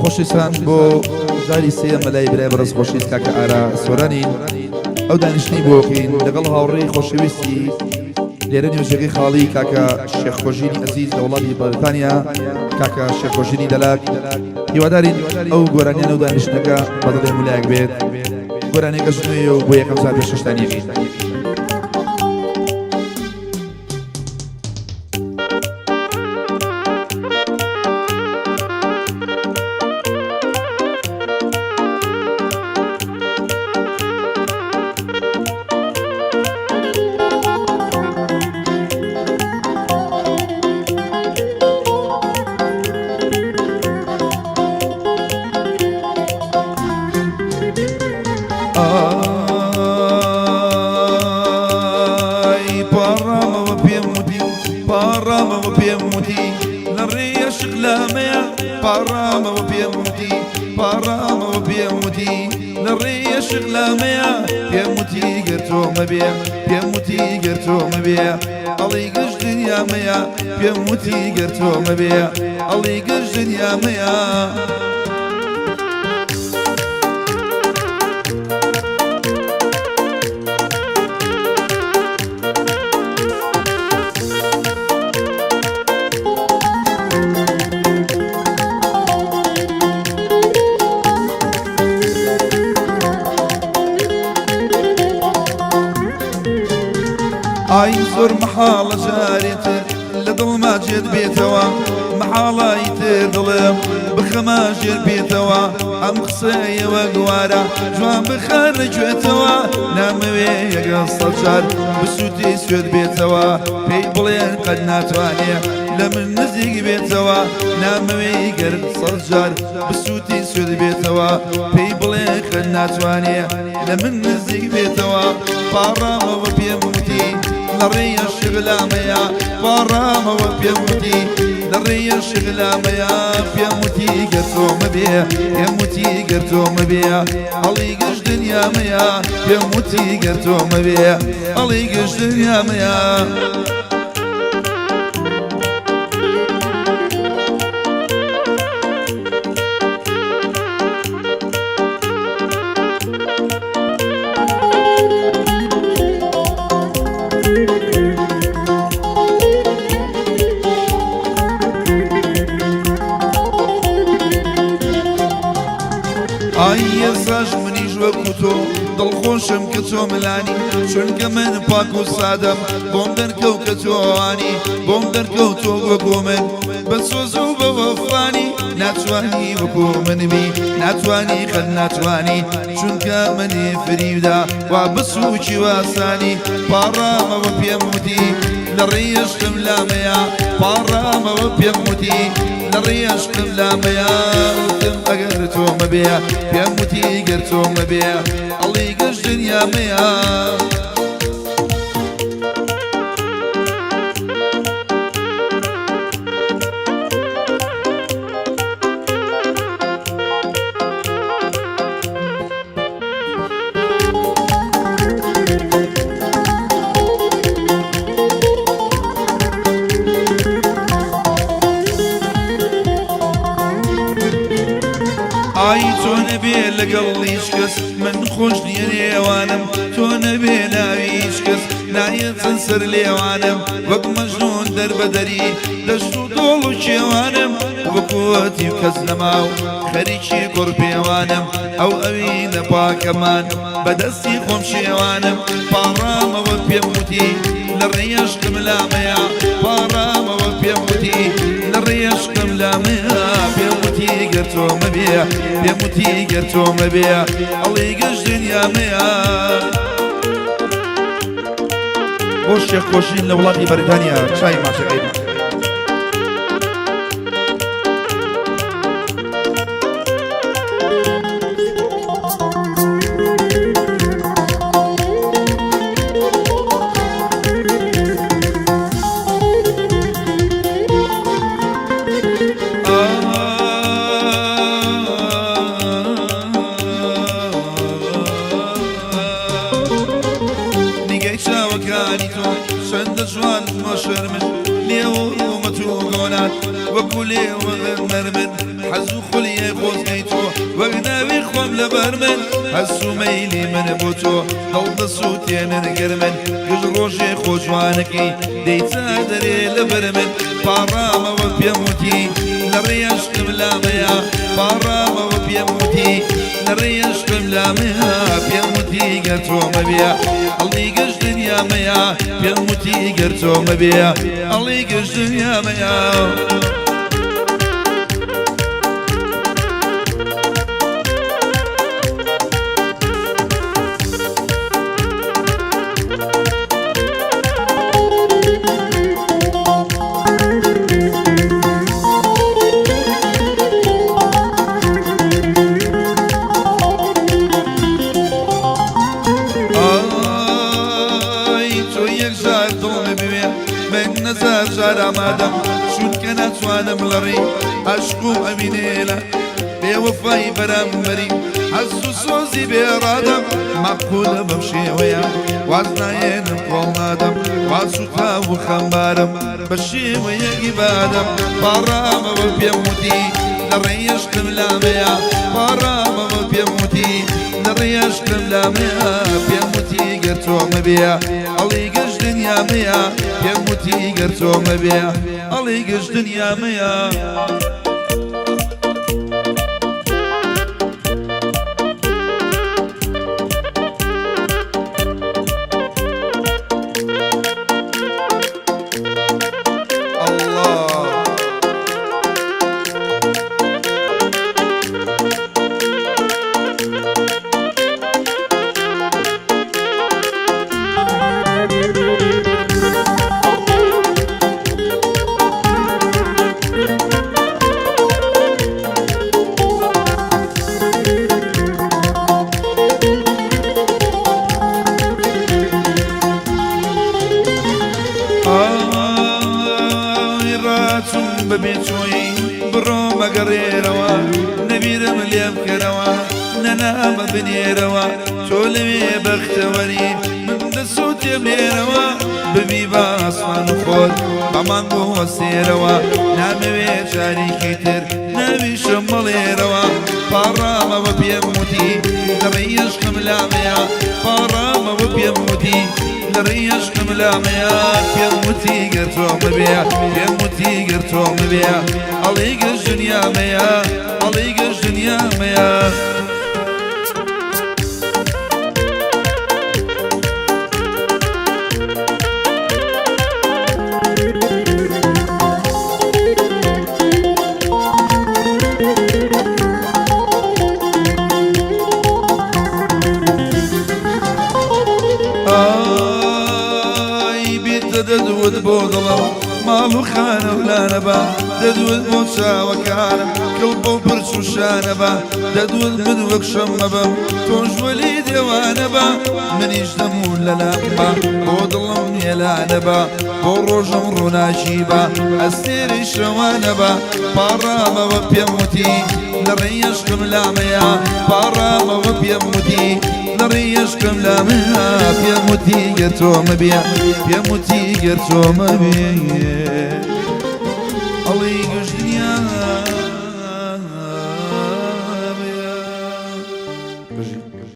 خۆشیسان بۆ جاری سێ مەلای برای بەڕێز خۆشیست کاکە ئارا سۆرانی ئەو دانیشتنی بۆکەین لەگەڵ هاوڕێی خۆشەویستی لێرە نێوجێگەی خاڵی کاکە شێخ خۆژینی ئەزیز لە وڵاتی بەریتانیا کاکە شێخ خۆژینی دەلاک. هیوادارین ئەو گۆرانیانە و دانیشتنەکە بەدڵی هەموو لایەک بێت. گۆرانیەکەش نوێیە و بۆ یەکەم جار پێشکەشتان یەکەین. ئای پاڕامەوە پێم وتی پاڕامەوە پێم وتی لە ڕێیە شقلامەیە پاڕامەوە پێم وتی پاڕامەوە پێم وتی لە ڕێیە شقلامەیە پێم وتی گەر تۆ مەبێ پێم وتی گەر تۆ مەبێ ئەڵی گشت دنیامەیە پێم وتی گەر تۆ مەبێ ئەڵی گشت دنیامەیە. ئای زۆر مەحاڵە جارێتر لە دڵما جێت بێتەوە مەحاڵە ئیتر دڵم بخەمە ژێر پێتەوە ئەم قسەیەوە گوارە جوان بخەرە گوێتەوە نامەوێ یەگە سەد جار بسووتی سوێت بێتەوە پێی بڵێن قەت ناتوانێ لە من نزیک بێتەوە نامەوێ گەر سەد جار بسووتی سوێت بێتەوە پێی بڵێ قەت ناتوانێ لە من نزیک بێتەوە پاڕامەوە پێم وتی لە ڕێیە شغلامەیە پاڕامەوە پێم وتی لە ڕێیە شغلامەیە پێم وتی گەر تۆ مەبێ پێم وتی گەر تۆ مەبێ هەڵی گشت دنیامەیە پێم وتی گەر تۆ مەبێ هەڵی گشت دنیامەیە. ئای ئێساش منیش وەکو تۆ دڵخۆشم کە تۆ ملانی چونکە من پاک و سادەم بۆم دەرکەوت کە تۆوانی بۆم دەرکەوت تۆ وەکو من بە سۆز و بە وەفانی ناتوانی وەکو منبی ناتوانی قەت ناتوانی چونکە منی فریودا وا بسووکی واسانی پاڕامەوە پێم وتی لە ڕێیشتم لامەیە پاڕامەوە پێم وتی لە ڕێیشتم لامەیە وتم ئەگەر تۆ مەبێ پێم وتی گەر تۆ مەبێ ئەڵی گەشت دنیامەیە. ئای تۆ نەبێ لەگەڵ هیچ کەس من خۆش نییە نێوانم تۆ نەبێ ناوی هیچ کەس نایەتن سەر لێوانم وەک مەجنون دەربەدەری دەشت و دۆڵ و کێوانم وەکوەتی و کەس نەماو خەریکی گوڕ پێوانم ئەو ئەوینە پاکەمان بەدەستی خۆم شێوانم پاڕامەوە پێم وتی لە ڕێیەشکم لامەیە پاڕامەوە پێم وتی لە ڕێیەشکم لامەیە پێم وتی گەر تۆ مەبێ پێم وتی گەر تۆ مەبێ ئەڵێ گەشت دنیامەیە. بۆ شێخ خۆشین لە وڵاتی بەریتانیا چای ماچەکەی. نیگای چاوەکانی تۆ چەندە جوان مەشەرمن لێو ڕوومەت و. نات وەکو لێوە نەرمن حەز و خولیای خۆزگەی تۆ وەک ناوی خۆم لەبەر من هەست و مەیلی من بۆ تۆ دڵ دەسووتێنن گەرمن گشت ڕۆژێ خۆ جوانەکەی دەی چادرێ لەبەر من پاڕامەوە پێم وتی لە ڕێیەشکم لامەیە پاڕامەوە پێم وتی لە ڕێیەشکم لامەیە پێم وتی گەر تۆ مەبێ ئەڵی گشت دنیامەیە پێم وتی گەر تۆ مەبێ ئەڵی گشت دنیامەیە. ئای تۆ یەکجار دڵم بوێ من نەزار جار ئامادەم چونکە ناتوانم لەڕێی عەشق و ئەوینێلە بێوەفای بەرامبەری حەز و سۆزی بێڕادەم مەعقولە بەم شێوەیە واز نایەنم کۆڵ نادەم وا سووتاو و خەمبارم بە شێوەیەکی بادەم پاڕامەوە پێم وتی لە ڕێی عەشقم لامەیە پاڕامەوە پێم وتی لە ڕێی عەشقم لامەیە پێم وتی گەر تۆ مەبێ ئەڵی گشت دنیامەیە پێم وتی گەر تۆ مەبێ ئەڵی گشت دنیامەیە. ئای ڕاچوم بەبێ چۆی بڕۆ مەگەڕێرەوە نەبیرم لێم کەرەوە نەنامە بنێرەوە تۆ لەوێ بەختەوەری من دەسووتێم لێرەوە ببی بە ئاسمان و خۆر بە مانگ و ئەستێرەوە نامەوێ جارێکی تر ناویشم مەڵێرەوە پاڕامەوە پێم وتی لە ڕێی عەشقم لامەیە پاڕامەوە پێم وتی لە ڕێی عەشقم لامەیە پێم وتی گەر تۆ مەبێ پێم وتی گەر تۆ مەبێ ئەڵێی گشت دنیامەیە ئەڵێی گشت دنیامەیە. ئای بیتە دەدوت بۆ دڵم ماڵ و خانە و لانە بە دەدوت بۆ چاوەکانم کڵپە و پرچ و شانە بە دەدوت من وەک شەممە بم تۆش وەلی دێوانە بە منیش دەم و لەلام بە بۆ دڵم هێلانە بە بۆ ڕۆژم ڕووناکی بە ئەستێرەی شەوانە بە پاڕامەوە پێم وتی لە ڕێی عەشقم لامەیە پاڕامەوە پێم وتی لە ڕێی عەشقم لامەیە پێم وتی گەر تۆ مەبێ پێم وتی گەر تۆ مەبێ.